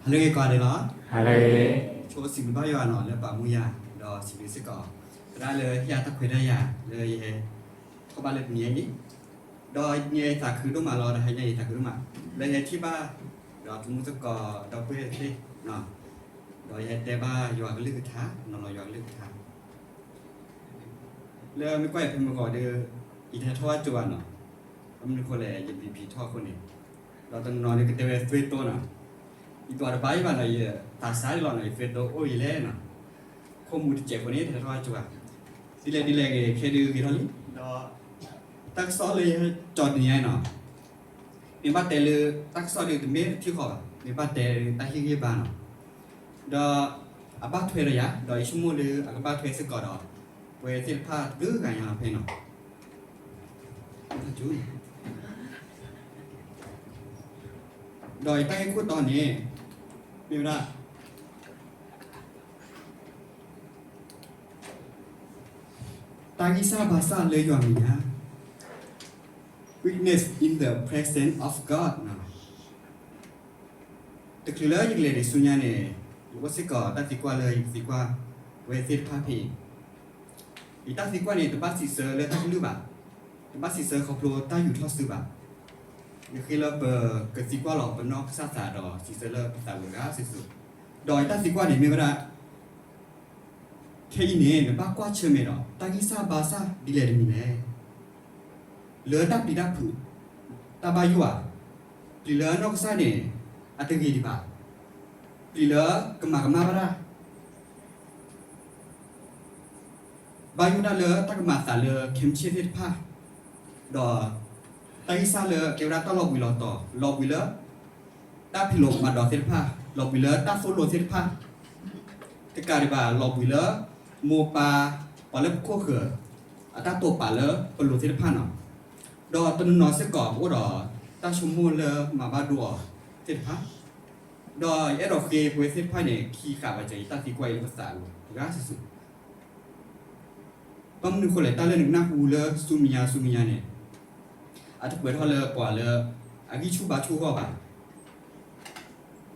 ဟါလၢအဂ့ၤကိးဂၤဒဲးလီၤ. ဆိစံးဘျုးဘၣ်ယွၤနီၤ လၢပာ်မူယၤ ဒီးစံးဘျုးစ့ၢ်ကီး သရၣ်လၢဟ့ၣ်ယၤတၢ်ခွဲးတၢ်ယာ်လၢယဟဲထီၣ်ဘၣ်လၢတနံၤအံၤ, ဒီးတနံၤအံၤသးခုဒိၣ်မးလီၤ ဒီးဟါညါအံၤသးခုဒိၣ်မး လၢယဟဲထံၣ်ဘၣ် ဒီးသမူသကိးဒီပုၢ်ဝဲၢ်သ့ၣ် ဒီးယဟဲတဲဘၣ်ယွၤကလုၢ်ကထါ နီၤလီၤယွၤကလုၢ်ကထါ လၢမ့ၢ်ကွၢ်ယဖဲမုၢ်ဂီၤဒီး ယတဟဲထီၣ်ဘၣ်ကၠိဘၣ်နီၤ, ဘၣ်မနုၤအဃိလဲၣ် ယဘံၣ်ဖံးထီၣ်အဃိန့ၣ်, ဒီးတနီၤနီၤဒီးကတဲဝဲသွ့တိနီၤ, ယပှၤတဘၣ်ယဘၣ်နီၤ ယသးစၢ်လီၤနီၤ ယသွ့တိအိၣ်ယလဲၣ်နီၤ, ခိၣ်မူတစဲးဖိန့ၣ် တဟဲထီၣ်ဘၣ်ကၠိဘၣ်, ဒ်လဲၣ်ဒ်လဲၣ်ဂ့ၤ ခဲဒုးဂ့ၤထီၣ်လံ, ဒီး တၢ်ကစီၣ်လၢယကၠီၤတနံၤအံၤနီၤ မ့ၢ်ဘၣ်တဲလၢ တၢ်ကစီၣ်ဒုးတမ့ၢ်တထံၣ်ဃီဘၣ်, မ့ၢ်ဘၣ်တဲတၢ်ဟ့ၣ်ဂံၢ်ဘါနီၤ, ဒီး အဘၣ်ထွဲဒီးယၤ ဒီးယဆိကမိၣ်လၢအကဘၣ်ထွဲစ့ၢ်ကီးဒီး ပဝဲသ့ၣ်တဖၣ်တဂၤညါလီၤဖဲနီၤ, ဒီးယတၢ်ဂ့ၢ်ခိၣ်တီန့ၣ် မ့ၢ်ဝဲဒၣ် တၢ်ဂံၢ်စၢ်ဘါစၢ်လၢယွၤမဲာ်ညါ Weakness in the presence of God နီၤ, တချုးလၢယကလဲၤဒံးဆူညါန့ၣ် ယအိၣ်စ့ၢ်ကီးတၢ်သံကွၢ်လၢယကသံကွၢ်ဝဲသ့ၣ်တဖၣ်ဖဲအံၤ, ယတၢ်သံကွၢ်န့ၣ် တဘၣ်စံးဆၢလၢတၢ်ကလုၢ်ဘၣ်, တဘၣ်စံးဆၢခီဖျိတၢ်ယူးထီၣ်စုဘၣ်, ယဃ့လၢပကသံကွၢ်လီၤပနီၢ်ကစၢ်သးဒီးစံးဆၢလၢပသးဝံၤတဂၤစုာ်စုာ်, ဒီးယတၢ်သံကွၢ်န့ၣ်မ့ၢ်ဝဲဒၣ် ခဲအံၤန့ၣ် နဘၣ်ကွၢ်ဆၢၣ်မဲာ်ဒီး တၢ်ဂံၢ်စၢ်ဘါစၢ်ဒ်လဲၣ်တမံၤလဲၣ်. လၢတၢ်ပျံၤတၢ်ဖုး, တၢ်ဘၣ်ယိၣ်ဧါ, ပျံၤလၢနီၢ်ကစၢ်န့ၣ် အတဂ့ၤဒံးဘၣ်, ပျံၤလၢကမၤကမၣ်ဘၣ်တၢ် ဘၣ်ယိၣ်ဒၣ်လၢတၢ်ကမၤသးလၢခဲမုၢ်ဆ့ၣ်သ့ၣ်တဖၣ်, ဒီး တၢ်ဂံၢ်စၢ်လၢကဲဝဲဒၣ်တၢ်လီၤဘှံးလီၤတီၤ လီၤဘှံးလၢ တၢ်ဖံးလိာ်မၤဒိးသ့ၣ်တဖၣ်, လီၤဘှံးလၢတၢ်သိၣ်လိသ့ၣ်တဖၣ်, တကးဒံးဘၣ် လီၤဘှံးလၢ မိၢ်ပၢ် ပှၤလၢပခိၣ်ဃၢၤ အတၢ်တိာ်ပာ်လၢပလိၤသ့ၣ်တဖၣ်နီၤ, ဒီးတနီၤနီၤစ့ၢ်ကီး ပအိၣ်ဒီးတၢ်ဆိကမိၣ်လၢမၤဘၣ်ဒိအီၤသ့ၣ်တဖၣ်, ဒီးယအဲၣ်ဒိးဃ့ပဝဲသ့ၣ်တဖၣ်န့ၣ် ခံဃာ်ဘၣ်စၢၤယတၢ်သံကွၢ်အံၤလၢပသးအဂီၢ် တဂၤစုာ်စုာ် ဘၣ်မနုၤအဃိလဲၣ် တၢ်လၢနကနၢ်ဟူလၢဆူမဲာ်ညါဆူမဲာ်ညါန့ၣ်, အတပှဲၤထီၣ်လၢပှၤလၢ အဂံၢ်ဆူၣ်ဘါဆူၣ်အဂီၢ်ဘၣ်,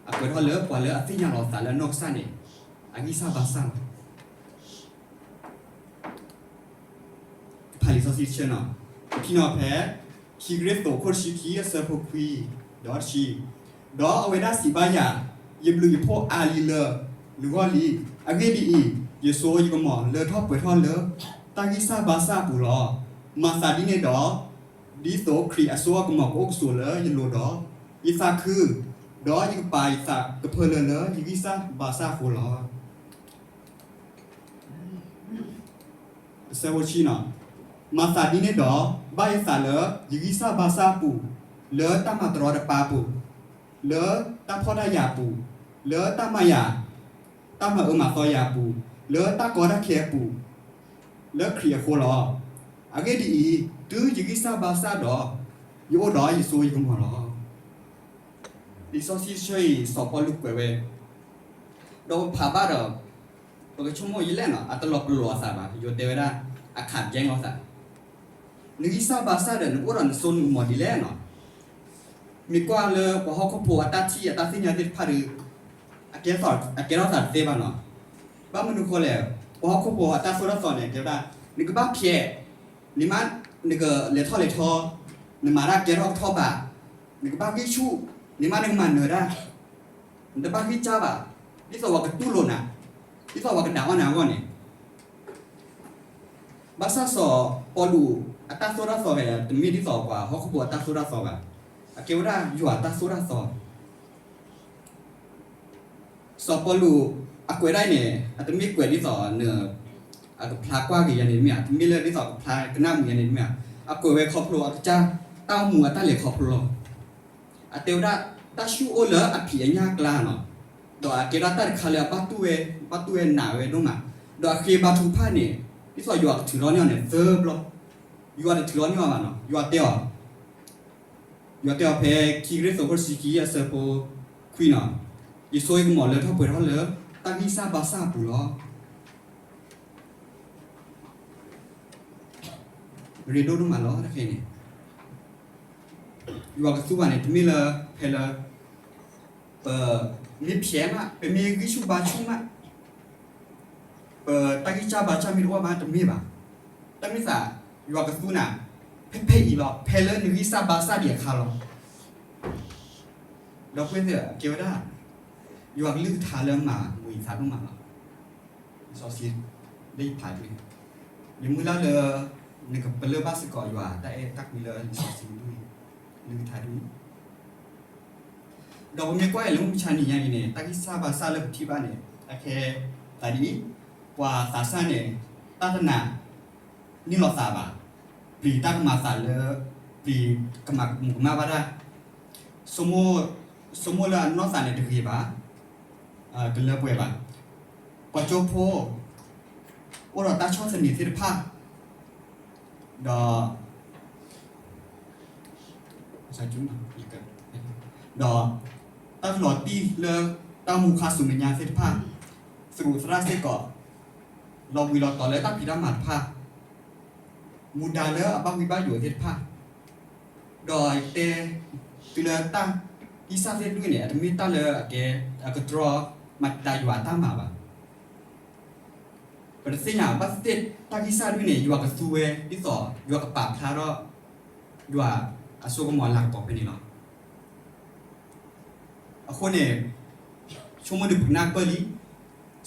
အပှဲၤထီၣ်လၢပှၤလၢအသ့ၣ်ညါလီၤသးလၢအနီၢ်ကစၢ်န့ၣ် အဂံၢ်စၢ်ဘါစၢ်လီၤ. ဖးလံာ်စီဆှံတဆၢနီၤ, ထံနီၤဖဲ ခံကရံၣ်သူး ခိၣ်တဆံခံ အဆၢဖိခွံ ဒီးတဆံ, ဒီးအဝဲဒၣ်စံးဘၣ်ယၤ, ယဘျုးယဖှိၣ်အါလံလၢနဂီၢ်လံ. အဂ့ၢ်ဒ်အံၤ, ယစိယကမီၤလၢထီၣ်ပှဲၤထီၣ်လၢ တၢ်ဂံၢ်စၢ်ဘါစၢ်အပူၤလီၤ. မၤသးဒ်န့ၣ်ဒီး, ဒ်သိးခရံာ်အစိအကမီၤကအိၣ်ကဆိးလၢယလိၤဒီး, ယသးခု, ဒီးယကပာ်ယသးကဖၢလၢလၢယဂံၢ်စၢ်ဘါစၢ်အဃိလီၤ. အဆၢဖိဆံနီၤ, မၤသးဒ်န့ၣ်ဒီး, ဘၣ်ယသးလၢယဂံၢ်စၢ်ဘါစၢ်အပူၤ, လၢတၢ်မၤတရီတပါအပူၤ, လၢတၢ်ဖှီၣ်တၢ်ယာ်အပူၤ, လၢတၢ်မၤယၤ, တၢ်မၤအၢမၤသီယၤအပူၤ, လၢတၢ်ကီတၢ်ခဲအပူၤ, လၢခရံာ်အဃိလီၤ. အဂ့ၢ်ဒ်အံၤ, တုၤယဂံၢ်စၢ်ဘါစၢ်ဒီး, ယအိၣ်ဒီးယစိယကမီၤလီၤ. လံာ်စီဆှံတဆၢအံၤ စီၤပီလူးကွဲးဝဲ ဒီးပဖးဘၣ်ဒီး ပကဆိကမိၣ်ယလဲၣ်နီၤ အတလီၤပလိာ်အသးဘၣ် ယိၤတဲဝဲဒၣ် အခးကဲလိာ်သး, နဂံၢ်စၢ်ဘါစၢ်ဒီး နအိၣ်ဒီးနစိနကမီၤဒ်လဲၣ်နီၤ, မ့ၢ်ကွၢ်လၢပှၤဟီၣ်ခိၣ်ဖိအတၢ်ထံၣ်အတၢ်သ့ၣ်ညါသ့ၣ်တဖၣ်ဒီး အကဲထီၣ်သးတသ့ဘၣ်နီၤ, ဘၣ်မနုၤဃိလဲၣ်, ပှၤဟီၣ်ခိၣ်ဖိအတၢ်သိၣ်တၢ်သီန့ၣ် ကဲဝဲဒၣ် နကဘၣ်ဖျဲး, န့ၣ်မး နကလဲၤထီၣ်လဲၤထီ, နမၤတၢ်ကဲထီၣ်ကထီၣ်ဘး, နကဘၣ်ဂံၢ်ဆူၣ်, န့ၣ်မးနကမၤနၢၤတၢ် နတဘၣ်ဂံၢ်စၢ်ဘၣ်, ဒ်သိးပှၤကတူၢ်လိာ်နၤ, ဒ်သိးပှၤကဒၣ်အီၣ်နၤအဂီၢ်န့ၣ်, ဘၣ်ဆၣ်စီၤပီလူး အတၢ်သိၣ်တၢ်သီဝဲ တမ့ၢ်ဒ်သိးပှၤဟီၣ်ခိၣ်ဖိအတၢ်သိၣ်တၢ်သီဘၣ်, အကဲဝဲဒၣ်ယွၤအတၢ်သိၣ်တၢ်သီ စီၤပီလူး အကွဲးဒၣ်အံၤန့ၣ် အတမ့ၢ်ကွဲးဒ်သိး အကဖျါကွၢ်က့ၤယၤန့ၣ်တမ့ၢ်ဧါ, တမ့ၢ်လၢဒ်သိးကဖျါကနၣ်မုာ်ယၤန့ၣ်တမ့ၢ်ဧါ, အကွဲးဝဲခီဖျိအကစၢ်တၢ်အိၣ်မူအတၢ်လဲၤခီဖျိလီၤ. အတဲဝဲဒၣ် တၢ်ဆူၣ်အိၣ်လၢအဖံးအညၣ်အကျါနီၤ, ဒီးအကဲဒၣ်တၢ်တခါလၢအဘၣ်တူၢ်ဝဲ, ဘၣ်တူၢ်ဝဲနာ်ဝဲဒိၣ်မး, ဒီးအဃ့ဘါထုကဖၣ်န့ၣ် ဒ်သိးယွၤကထုးထီၣ်န့ၢ်အီၤန့ၣ် သၢဘျီ, ယွၤတထုးထီၣ်န့ၢ်အီၤဘၣ်နီၤ, ယွၤတဲအီၤ ယွၤတဲအီၤဖဲ ခံကရံၣ်သူး ခိၣ်တဆံခံ အဆၢဖိခွံနီၤ, ယစိယကမီၤလၢထီၣ်ပှဲၤထီၣ်လၢ တၢ်ဂံၢ်စၢ်ဘါစၢ်အပူၤလီၤ. ရ့ဒိၣ်ဒိၣ်မးလီၤ တခါအံၤန့ၣ်, ယွၤကသူဘၣ်န့ၣ် တမ့ၢ်လၢ ဖဲလၢ ပမ့ၢ်ဖျဲးမး, ပမ့ၢ်ဂံၢ်ဆူၣ်ဘါဆူၣ်မး, ပတၢ်ဂံၢ်စၢ်ဘါစၢ်မ့ၢ်တအိၣ်ဘၣ်တမ့ၢ်ဘၣ်. တၢ်မ့ၢ်သး ယွၤကသူနၤ ဖဲဖဲအံၤလီၤ, ဖဲလၢနဂံၢ်စၢ်ဘါစၢ်ဒံးအခါလီၤ. ဒီပုၢ်ဝဲၢ်သ့ၣ်ဧၢ, အကဲဝဲဒၣ် ယွၤကလုၢ်ကထါလၢမၤဝံၤသးဒိၣ်မးလီၤ. လံာ်စီဆှံ လၢယဖးဒ်အံၤ, ယမုၢ်လၢ်လၢ နကပလၢၢ်ဘၣ်စ့ၢ်ကီးယွၤတၢ်အဲၣ်တၢ်ကွံလၢလံာ်စီဆှံဒ်အံၤ, ကလုၢ်ကထါဒ်အံၤ. ဒီးပမ့ၢ်ကွၢ်အံၤလၢမုၢ်မဆါနံၤညါအံၤန့ၣ် တၢ်ဂံၢ်စၢ်ဘါစၢ်လၢပထံၣ်ဘၣ်န့ၣ် အခဲသးဒ်အံၤ, ပှၤသးစၢ်န့ၣ် တၢ်တနာ်န့ၢ်လီၤသးဘၣ်, ပျံၤတၢ်ကမၤသးလၢ ပျံၤကမၤကမူးကမၣ်ဘၣ်တၢ်, ဆိကမိၣ်လၢအနီၢ်သးန့ၣ်တဂ့ၤဘၣ်, တလၢပှဲၤဘၣ်, ပှၤကၠိဖိ အိၣ်ဒီးတၢ်ဆီၣ်သနံးသ့ၣ်တဖၣ်, ဒီး ဒီး တၢ်ကလီၤတံၢ်လၢတၢ်မူခါဆူမဲာ်ညါသ့ၣ်တဖၣ်, သရူးသရၣ်စ့ၢ်ကီး, လီၤဘှံးလီၤတီၤလၢတၢ်ဖံးတၢ်မၤတဖၣ်, မူဒါလၢအဘၣ်ဝံဘၣ်ယိးသ့ၣ်တဖၣ်, ဒီးယတဲသုလၢတၢ်ဂံၢ်စၢ်သ့ၣ်တဖၣ်န့ၣ် အတမ့ၢ်တၢ်လၢအကဲ အကတြီမၤတံာ်တာ်ယွၤအတၢ်မၤဘၣ်. ပတသ့ၣ်ညါဘၣ်သ့ၣ်သ့ၣ် တၢ်ဂံၢ်စၢ်တဖၣ်န့ၣ် ယွၤကသူဝဲ ဒ်သိးယွၤကပာ်ဖျါထီၣ် ယွၤအစိကမီၤလၤကပီၤဖဲန့ၣ်လီၤ. အဃိန့ၣ် ဆိကမိၣ်ဒုးပကနၢ်ပၢၢ်လံ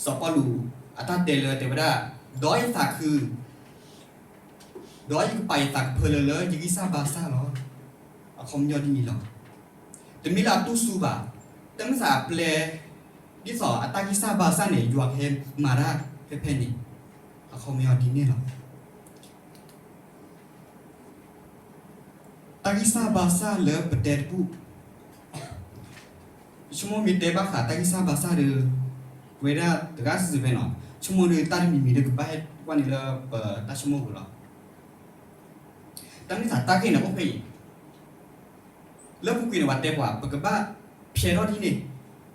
စီၤပီလူးအတၢ်တဲလၢတဲဝဲဒၣ်, ဒီးယသးခု ဒီးယကပာ်ယသးကဖၢလၢလၢယဂံၢ်စၢ်ဘါစၢ်လီၤ. အခီပညီဒ်န့ၣ်လီၤ. တမ့ၢ်လၢအတူၢ်ဆူဘၣ်, တမ့ၢ်သးအပျဲ ဒ်သိးအတၢ်ဂံၢ်စၢ်ဘါစၢ်န့ၣ် ယွၤကဟဲမၤတၢ်ဖဲဖဲန့ၣ်, အခီပညီဒ်န့ၣ်လီၤ. တၢ်ဂံၢ်စၢ်ဘါစၢ်လၢပတဲတဘူၣ်, ဆိကမိၣ်မ့ၢ်တဲဘၣ်ဃးတၢ်ဂံၢ်စၢ်ဘါစၢ်ဒီး ပဝဲဒၣ်တဂၤစုာ်စုာ်ဖဲနီၤ, ဆိကမိၣ်ဒီးတၢ်တမံၤမံၤဒီးကဘၣ်ဟဲကွၢ်န့ၣ်လၢပတၢ်ဆိကမိၣ်ပူၤလီၤ. တၢ်မ့ၢ်သးတၢ်ဂ့ၢ်န့ၣ်အိၣ်ဖဲအံၤ လၢပူၤကွံာ်န့ၣ် ပှၤတဲပှၤ ပကဘၣ်ဖျဲးထီၣ်ဒ်န့ၣ်,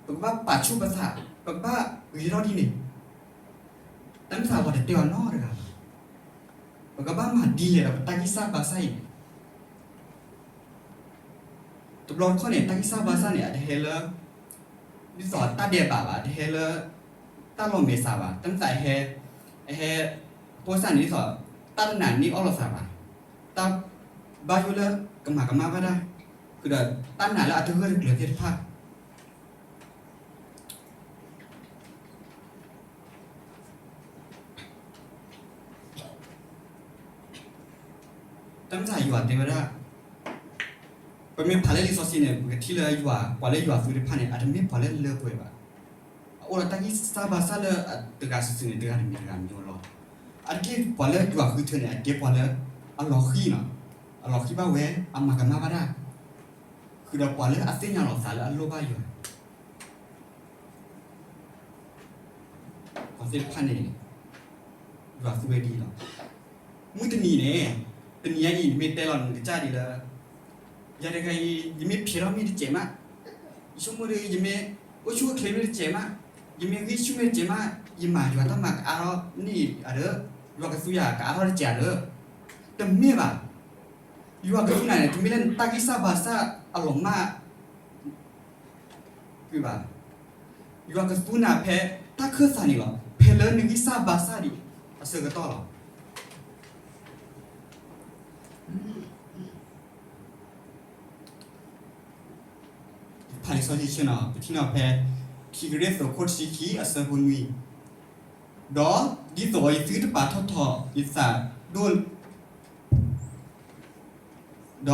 ပကဘၣ်ပာ်ဆူၣ်ပသး, ပကဘၣ်ဂ့ၤထီၣ်ဒ်န့ၣ်, တၢ်မ့ၢ်သးပှၤတတဲအီၤနီတဂၤဘၣ်. ပကဘၣ်မၤဒ်လဲၣ်ဒီးပတၢ်ဂံၢ်စၢ်ဘါစၢ်အံၤန့ၣ် တဘျီတခီၣ်န့ၣ် တၢ်ဂံၢ်စၢ်ဘါစၢ်န့ၣ် အတဟဲလၢ ဒ်သိးတၢ်ဒဲးဘးဘၣ်, တဟဲလၢ တၢ်လီၤမဲာ်ဆှးဘၣ်, တၢ်မ့ၢ်သးဟဲ, အဟဲ, အဖိစၢ်န့ၣ်ဒ်သိး တၢ်တနာ်န့ၢ်အီၣ်လိာ်သးဘၣ်, တၢ်ဘၣ်ယိၣ်လၢကမၤကမၣ်ဘၣ်တၢ်, ဃုာ်ဒီးတၢ်နာ်လၢအတဂၢၢ်တကျၢၤသ့ၣ်တဖၣ် တၢ်မ့ၢ်သးယွၤတဲဝဲဒၣ်, ပမ့ၢ်ဖးလၢလံာ်စီဆှံန့ၣ် ပကထံၣ်လၢယွၤ, ပှၤလၢယွၤသူတဖၣ်န့ၣ် အတမ့ၢ်ပှၤလၢလၢပှဲၤဘၣ်. အအိၣ်ဒီးတၢ်ဂံၢ်စၢ်ဘါစၢ်လၢတဂၤစုာ်စုာ်န့ၣ် တဂၤတမံၤတဂၤမံၤလီၤ. အတက့ၢ်ပှၤလၢယွၤဃုထၢန့ၣ် အကဲပှၤလၢအလီၤဃံၤနီၤ, အလီၤဃံၤဘၣ်ဝဲ, အမၤကမၣ်ဘၣ်တၢ်, ဃုာ်ဒီးပှၤလၢအသ့ၣ်ညါလီၤသးလၢအလိၣ်ဘၣ်ယွၤ ပှၤသ့ၣ်တဖၣ်န့ၣ် ယွၤသူဝဲဒ်အံၤလီၤ. မုၢ်တနံၤန့ၣ်, တနံၤညါအံၤ နမ့ၢ်တဲလီၤနကစၢ်ဒ်လၢ ယၤတဂၤအံၤ ယမ့ၢ်ဖျဲးထီၣ်မ့ၢ်တစဲးမး, ယဆိကမိၣ်ဒီး ယမ့ၢ်အိၣ်ဆူၣ်အိၣ်ချ့မ့ၢ်တစဲးမး, ယမ့ၢ်ဂံၢ်ဆူၣ်မ့ၢ်တစဲးမး, ယမၤယွၤတၢ်မၤကအါထီၣ်န့ၣ်ဧါဒီး, ယွၤကသူယၤကအါထီၣ်တစဲးဧါဒီး, တမ့ၢ်ဘၣ်. ယွၤကသူနၤန့ၣ် တမ့ၢ်လၢနတၢ်ဂံၢ်စၢ်ဘါစၢ်အလီၤမၢ် ဘၣ်. ယွၤကသူနၤဖဲတၢ်ခၢၣ်သးန့ၣ်လီၤ. ဖဲလၢနဂံၢ်စၢ်ဘါစၢ်ဒံးအဆၢကတီၢ်လီၤ. ဖးလံာ်စီဆှံဆ့ၣ်နီၤ ပထံၣ်န့ၢ်ဖဲ ခံကရံၣ်သူး ခိၣ်တဆံခံ အဆၢဖိနွံ, ဒီးဒ်သိးယသုတပာ်ထီၣ်ထီယသးဒိၣ်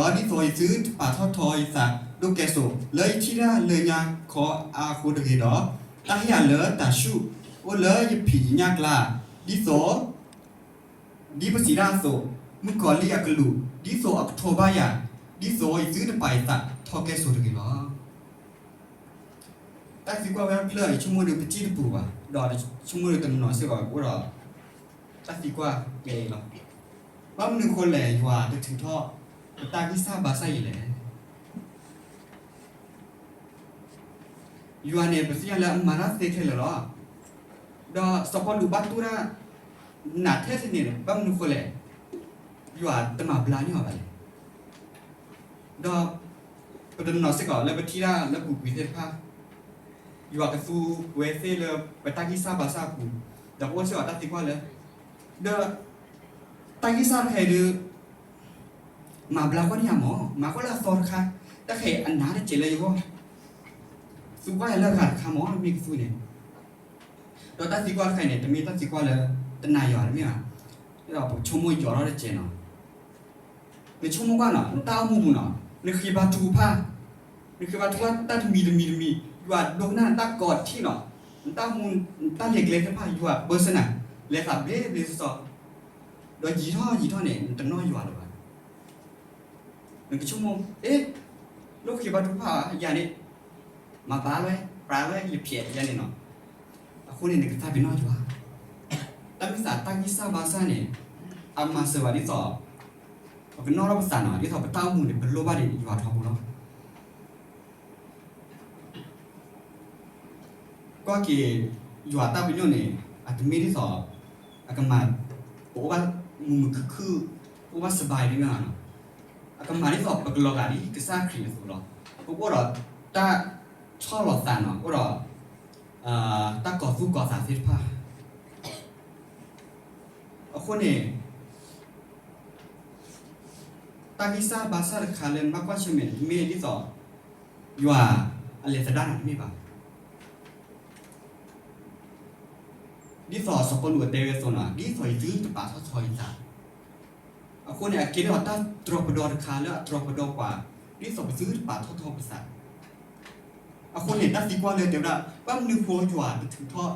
ဒီးဒ်သိးယသုတပာ်ထီၣ်ထီယသးဒိၣ်ကဲစိာ် လၢယထံၣ်တၢ်လၢညါခီအါအဃိတဂ့ၤဒီး, တၢ်ဟ့ၣ်ယၤလၢတၤဆှုၣ်အိၣ်လၢယဖံးယညၣ်ကျါ, ဒ်သိး ဒ်ပစံးတၢ်အသိး, မုၣ်ကီၤလံၢ်အကလူး, ဒ်သိးအကထိဘၣ်ယၤ, ဒ်သိးယသုတပာ်ယသးထီကဲစိာ်တဂ့ၤလီၤ. တၢ်သံကွၢ်ဝဲအဖျၢၣ် ယဆိကမိၣ်ဒီးပစံၣ်တပူၤဘၣ်, ဒီးဆိကမိၣ်ဒီးတနီၤစ့ၢ်ကီးအိၣ်ဒီး တၢ်သံကွၢ်ကဲအံၤလီၤ. ဘၣ်မနုၤဃိလဲၣ် ယွၤတထုးထီၣ်ပတၢ်ဂံၢ်စၢ်ဘါစၢ်အံၤလဲၣ်. ယွၤန့ၣ် ပသ့ၣ်ညါလၢအမၤတၢ်သ့ခဲလၢာ်လီၤ. ဒီးစီၤပီလူးဘၣ်တိၢ်တၢ်နးထဲတန့ၣ် ဘၣ်မနုၤဃိလဲၣ်, ယွၤတမၤဘျါန့ၢ်အီၤဘၣ်လဲၣ်. ဒီးပတနီၤစ့ၢ်ကီးလၢပထံၣ်တၢ်လၢပူၤကွံာ်သ့ၣ်တဖၣ်, ယွၤကသူဝဲသ့ၣ်လၢပတၢ်ဂံၢ်စၢ်ဘါစၢ်အပူၤ, ဒီးပအိၣ်စ့ၢ်ကီးတၢ်သံကွၢ်လၢ, ဒီးတၢ်ဂံၢ်စၢ်တခါအံၤဒုး မၤဘျါကွၢ်န့ၢ်ယၤမး, မၤကွၢ်လၢအသီတခါ, တၢ်ခဲအံၤအနးတစဲးလၢယဂီၢ်, သူကွၢ်ယၤလၢအဂၤတခါမး မ့ၢ်ကသူန့ၣ်, ဒီးတၢ်သံကွၢ်တခါအံၤန့ၣ် တမ့ၢ်တၢ်သံကွၢ်လၢ တနာ်ယွၤတမ့ၢ်ဘၣ်, ဒီးပကဆိကမိၣ်ယိာ်ထီၣ်တစဲးနီၤ နဆိကမိၣ်ကွၢ်နီၤ နတၢ်အိၣ်မူပူၤနီၤ နဃ့ဘါထုကဖၣ်, နဃ့ဘါထုကဖၣ်တၢ်တမံၤတမံၤတမံၤ ယွၤဒိကနၣ်နတၢ်ကီထံနီၤ, နတၢ်အိၣ်မူ နတၢ်လဲၤကျဲသ့ၣ်တဖၣ် ယွၤပၢဆှၢနၤ လဲၤသးဘျ့ဘျ့ဆှီဆှီ, ဒီးယံာ်ထီၣ်ယံာ်ထီၣ်န့ၣ် နတနီၣ်ယွၤလၢၤဘၣ်. နကဆိကမိၣ် အ့ လိၣ်ဃ့ဘါထုကဖၣ်ယၤန့ၣ် မၤဘါလၢ ပြးလၢယဖျဲးယၤန့ၣ်နီၤ, အဃိန့ၣ် နကသးပ့ၤနီၣ်ယွၤ, တၢ်မ့ၢ်သးတၢ်ဂံၢ်စၢ်ဘါစၢ်န့ၣ် အမၤစၢၤဘၣ်ဒ်သိး ပကနီၣ်ထီၣ်ပသးနီၤ ဒ်သိးပတၢ်အိၣ်မူန့ၣ် ပလိၣ်ဘၣ်ဒံးယွၤထီဘိလီၤ. ကွၢ်က့ၤ ယွၤတၢ်ပညိၣ်န့ၣ် အတမ့ၢ်ဒ်သိး အကမၤ ပအိၣ်ဘၣ်မုာ်မုာ်ခုၣ်ခုၣ် ပအိၣ်ဘၣ်စဘါအံၤတမ့ၢ်ဘၣ်နီၤ, အကမၤဒ်သိးပကလီၤဂာ်ဒ်ကစၢ်ခရံာ်အသိးလီၤ. ပကအိၣ်ဒီးတၢ်ဆီၣ်လီၤသးနီၤ အိၣ်ဒီး တၢ်ကီၤသူၣ်ကီၤသးသ့ၣ်တဖၣ် အဃိန့ၣ် တၢ်ဂံၢ်စၢ်ဘါစၢ်တခါလၢနဘၣ်ကွၢ်ဆၢၣ်မဲာ်န့ၣ် တမ့ၢ်ဒ်သိး ယွၤအလဲၤသဒၣ်နၤတမ့ၢ်ဘၣ်. ဒ်သိးစီၤပီလူးအတဲဝဲအသိးနီၤ ဒ်သိးယသုတပာ်ထီၣ်ထီယသး, အဃိန့ၣ် အကဲထီၣ်တၢ်တြီၤပဒီတခါလၢအတြီၤပဒီပှၤ ဒ်သိးပသုတပာ်ထီၣ်ထီပသး. အဃိန့ၣ် တၢ်သံကွၢ်လၢတဲဝဲဒၣ် ဘၣ်မနုၤဃိယွၤတထုးထီၣ်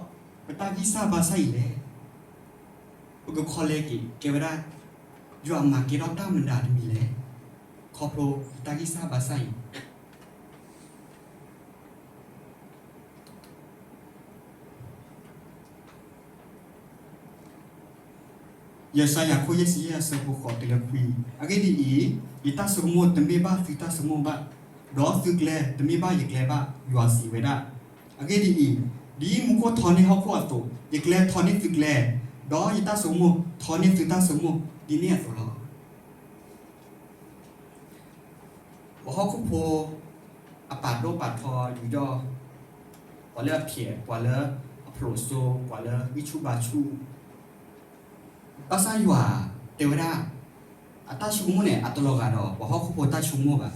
ပတၢ်ဂံၢ်စၢ်ဘါစၢ်အံၤလဲၣ်. ပကခီလဲက့ၤ ကဲဝဲဒၣ် ယွၤမၤကဲထီၣ်တၢ်မနုၤတမံၤလဲၣ် ခီဖျိတၢ်ဂံၢ်စၢ်ဘါစၢ်အံၤ. ယၡါယၤခိၣ်ယဲၢ်ဆံယဲၢ်အဆၢဖိဃိးတုၤလၢခွံ, အဂ့ၢ်ဒ်အံၤ, ယတၢ်ဆိကမိၣ်တမ့ၢ်ဘၣ်သုတၢ်ဆိကမိၣ်ဘၣ်, ဒီးသုကျဲတမ့ၢ်ဘၣ်ယကျဲဘၣ်, ယွၤစံးဝဲဒၣ်. အဂ့ၢ်ဒ်အံၤ, ဒ်မူခိၣ်ထီန့ၢ်ဟီၣ်ခိၣ်အသိး, ယကျဲထီန့ၢ်သုကျဲ, ဒီးယတၢ်ဆိကမိၣ်ထီန့ၢ်သုတၢ်ဆိကမိၣ်ဒ်န့ၣ်အသိးလီၤ. ပှၤဟီၣ်ခိၣ်ဖိ အပာ်ဒိၣ်ပာ်ထီယူးယီၣ်, ပှၤလၢအဖျဲး, ပှၤလၢအဖျိးစိ, ပှၤလၢဂံၢ်ဆူၣ်ဘါဆူၣ်, ဘၣ်ဆၣ်ယွၤတဲဝဲဒၣ် အတၢ်ဆိကမိၣ်န့ၣ် အတလီၤဂာ်ဒီးပှၤဟီၣ်ခိၣ်ဖိတၢ်ဆိကမိၣ်ဘၣ်.